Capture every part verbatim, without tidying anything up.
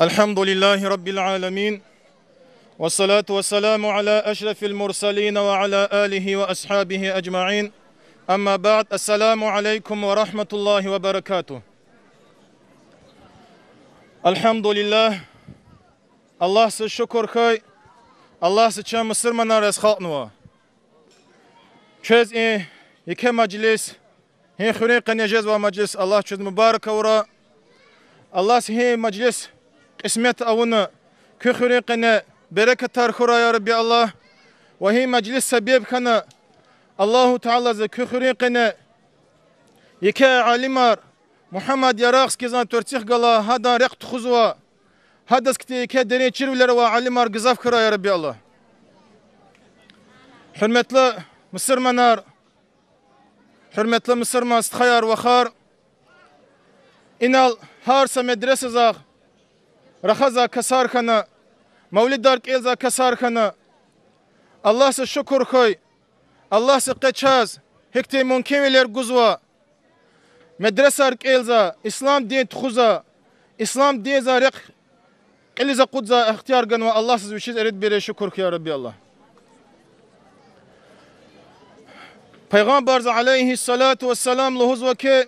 الحمد لله رب العالمين، والصلاة والسلام على أشرف المرسلين وعلى آله وأصحابه أجمعين. أما بعد، السلام عليكم ورحمة الله وبركاته. الحمد لله. Аллагьзаз шукур хьуй, Аллагьза чун мусурманар яз халкьнава. Чвез и еке мажлис, гьи хуьруьн къене жезвай мажлис Аллагьди чвез мубарак авурай. Аллагьза гьи мажлис кьисмет авуна, куь хуьруьн къене берекатар хьурай, я Рабби Аллагь. Ва гьи мажлис себеб хьана, Аллагьу Таалади куь хуьруьн къене еке алимар, Мугьаммад Ярагъскийзан тӀварцӀихъ галай, гьадан рехъ тухузвай, гьадаз кьтӀи еке дерин чирвилер авай алимар гзаф хьурай, я Рабби Аллагь. Гьуьрметлу мусурманар, гьуьрметлу мусурман стхаяр, вахар, инал гьар са медресазахъ рахазвай касар хьана, мавлидар кӀелзавай касар хьана, Аллагьзаз шукур хьуй, Аллагьза къе чаз гьихьтин мумкинвилер гузва, медресар кӀелзавай, ислам дин тухузвай, ислам динзан рехъ кьилиз акъудзавай ихтияр ганвай Аллагьзаз вичиз эридбириз шукур хьуй, я Рабби Аллагь. Пайгъамбарза, عليه الصلاة والسلام, лугьузва хьи,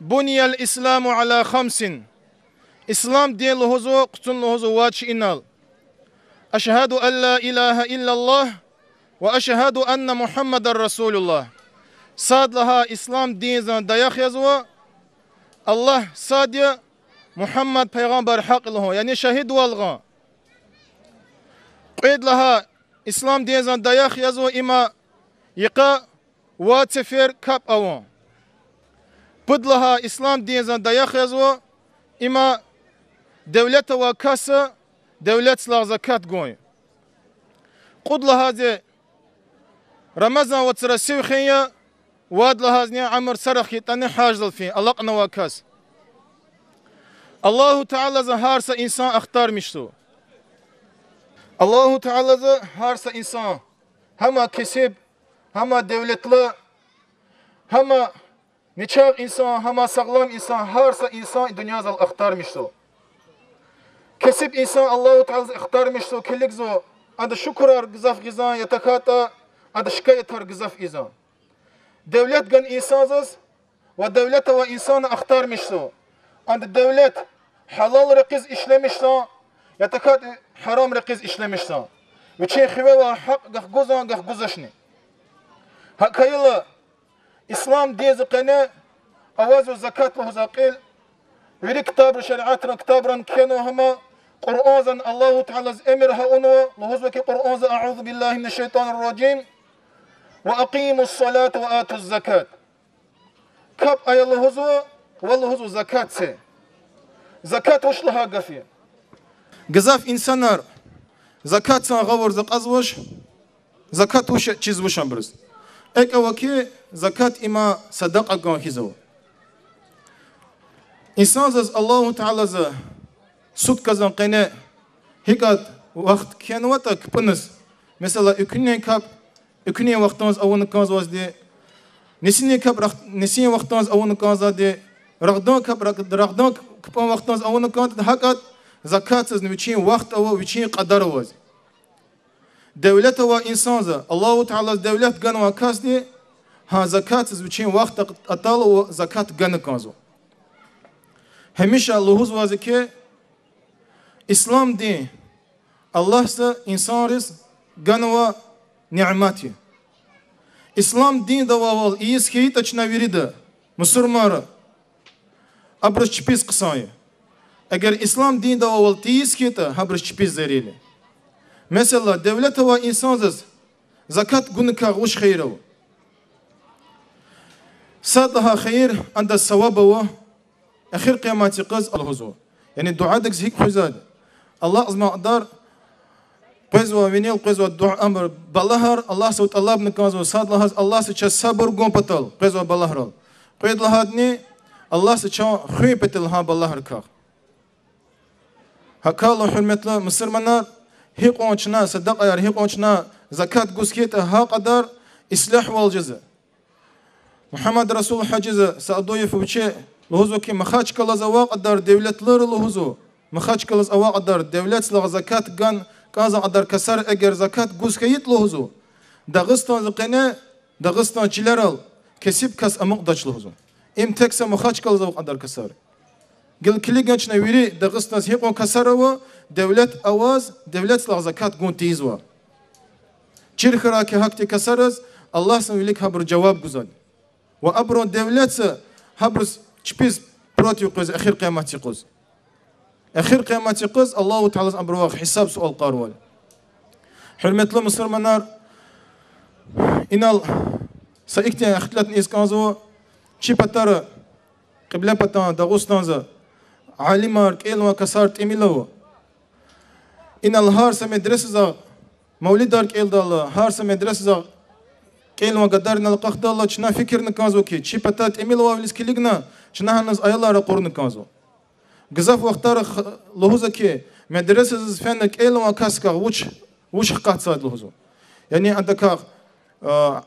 بني الإسلام على خمس. Ислам дин лугьузва, хъуцун лугьузва вад шейинал: أشهد أن لا إله إلا الله وأشهد أن محمدا رسول الله. Сад лагьай ислам динзан даях язва: Аллагь сад я, Мугьаммад пайгъамбар гьахъ я лугьун, яни шагьидвал гъун. Кьвед лагьай ислам динзан даях язва има йикъа вад сефер капӀ авун. Пуд лагьай ислам динзан даях язва има девлет авай каса девлетдилай закат гун. Кьуд лагьайди Рамазан вацра сив хуьн я, вад лагьайдини уьмуьр сарахъ хьайитӀани гьаждал фин алакьнавай кас. Аллагьу Таалади гьар са инсан ахтармишзава. Аллагьу Таалади гьар са инсан, гьама кесиб, гьама девлетлу, гьама начагъ инсан, гьама сагълам инсан, гьар са инсан и дуьньязал ахтармишзава. Кесиб инсан Аллагьу Таалади ахтармишзава, килигзава, ада шукурар гзаф гъизан, я тахьайтӀа ада шикаятар гзаф ийизан. Девлет гана инсанзаз ва девлет авай инсан ахтармишзава, ада девлет гьалал рекьиз ишлемишзан, я тахьайтӀа гьарам рекьиз ишлемишзан. Вичин хиве авай гьахъ гахгузан, гахгузачни. ГьакӀ хьайила, ислам динза къене авазва закат лугьузвай кьил. Вири ктабра, шариатрин ктабра кхьенва гьама, Къуръанзани Аллагьу Таалади эмир гьа авунва, лугьузва хьи Къуръанза: أعوذ بالله من الشيطان الرجيم، وأقيموا الصلاة وآتوا الزكاة. КапӀ ая лугьузва ва лугьузва закат це. Закат вуч лагьай гаф я? Гзаф инсанар закатдин гъавурда акьазвач, закат вуч я чизвачни абуруз. ЭкӀ ава хьи, закат има садакьа гун хьиз ава. Инсанзаз Аллагьу Таалади суткадин къене гьикӀ вахт кхьенватӀа кпӀуниз, месела, экуьнин капӀ экуьнин вахтунда авуна кӀанзавайди, нисинин капӀ рах-, нисинин вахтунда авуна кӀанзавайди, рагъдан капӀ рагъ-, рагъдан кпӀун вахтунда авуна кӀанзавайди, гьакӀ закатдизни вичин вахт ава, вичин кьадар ава. Девлет авай инсанза, Аллагьу Таалади девлет ганвай касди, гьа закатдиз вичин вахт атайла закат гана кӀанзава. Гьамиша лугьузвайди хьи, ислам дин Аллагьди инсанриз ганвай нямет я. Ислам динда авайвал ийиз хьайитӀа чна вирида, мусурманри, абуруз чпиз хъсан я. Эгер ислам динда авайвал тийиз хьайитӀа, гьабуруз чпиз зарар я. Месела, девлет авай инсанзаз закат гуникай вуч хийир ава? Сад лагьай хийир, андаз саваб ава, эхир къиямат юкъуз лугьузва. Яни дуьадихъ гьикӀ хуьзвайди? Аллагьза макьдар къвезва, винел къвезва дуьа, амр, балагьар, Аллагьза тӀалабна кӀанзава сад лагьайди, Аллагьза чаз сабур гун патал къвезва балагьрал. Кьвед лагьайдини, Аллагьза чун хуьн патал гьа балагьрикай. Гьакайла, гьуьрметлу мусурманар, гьикьван чна садакьаяр, гьикьван чна закат гуз хьайитӀа, гьа кьадар ислягьвал жезва. Мугьаммад-Расул гьажиди Саадуев вичи лугьузва хьи, Махачкъалада авай кьадар девлетлуди лугьузва, Махачкъаладиз авай кьадар, девлетдилай закат гун кӀанзавай кьадар касар эгер закат гуз хьайитӀа лугьузва, Дагъустандин къене, Дагъустандин чилерал кесиб кас амукьдач лугьузва. Им тек са Махачкъаладиз авай кьадар касар. Гила килигна чна вири Дагъустандиз гьикьван касар ава, девлет аваз, девлетдилай закат гун тийизвай. Чир хьурай хьи гьахьтин касариз, Аллагьдин вилик гьабуру жаваб гузвайди. Ва абурун девлетди гьабуруз чпиз против къвезва эхир къиямат юкъуз. Эхир къиямат юкъуз Аллагьу Таалади абурувай гьисаб-суал къарвал. Гьуьрметлу мусурманар, инал са ихьтин ихтилатни ийиз кӀанзава, чи патара, Кьиблепатан Дагъустандиз алимар, кӀелнавай касар тӀимил ава. Инал гьар са медресадиз мавлидар кӀелдайла, гьар са медресадиз кӀелнавай гадар инал акьахдайла, чна фикирна кӀанзава хьи, чи пата тӀимил авайвилиз килигна, чна гьаниз аялар ракъурна кӀанзава. Гзаф вахтара х-, лугьузва хьи, медресадиз фена кӀелнавай касдикай вуч, вуч хкатзавайди лугьузва. Яни адакай, а,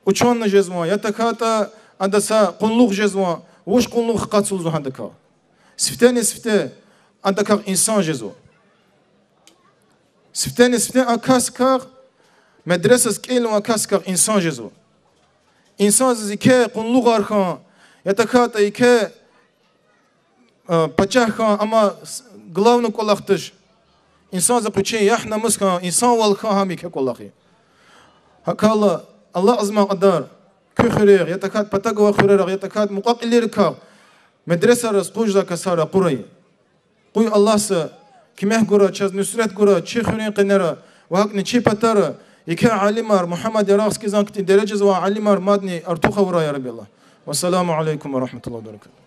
учёный жезвани, я тахьайтӀа ада са къуллугъ жезвани, вуч къуллугъ хкатзава лугьузва гьадакай. Сифтени-сифте адакай инсан жезва. Сифтени-сифте а касдикай, медресадиз кӀелнавай касдикай инсан жезва. Инсандиз еке къуллугъар хьун, я тахьайтӀа еке, э, пачагь хьун, амма с-, главный кӀвалах туш. Инсандиз вичин ягь-намус хьун, инсанвал хьун гьам еке кӀвалах я. ГьакӀ хьайила, алакьзамай кьадар куь хуьряй, я тахьайтӀа патав гвай хуьрерай, я тахьайтӀа мукьва-кьилийрикай медресайриз къуй жезвай касар ракъурай. Къуй Аллагьди куьмек гурай, чаз нусрет гурай, чи хуьруьн къене ва гьакӀни чи патара еке алимар, Мугьаммад Ярагъскийдин хьтин дережада авай алимар мадни артух авурай, я Рабби Аллагь. Вассаламу алейкум ва рахматуллагьи ва баракатугь.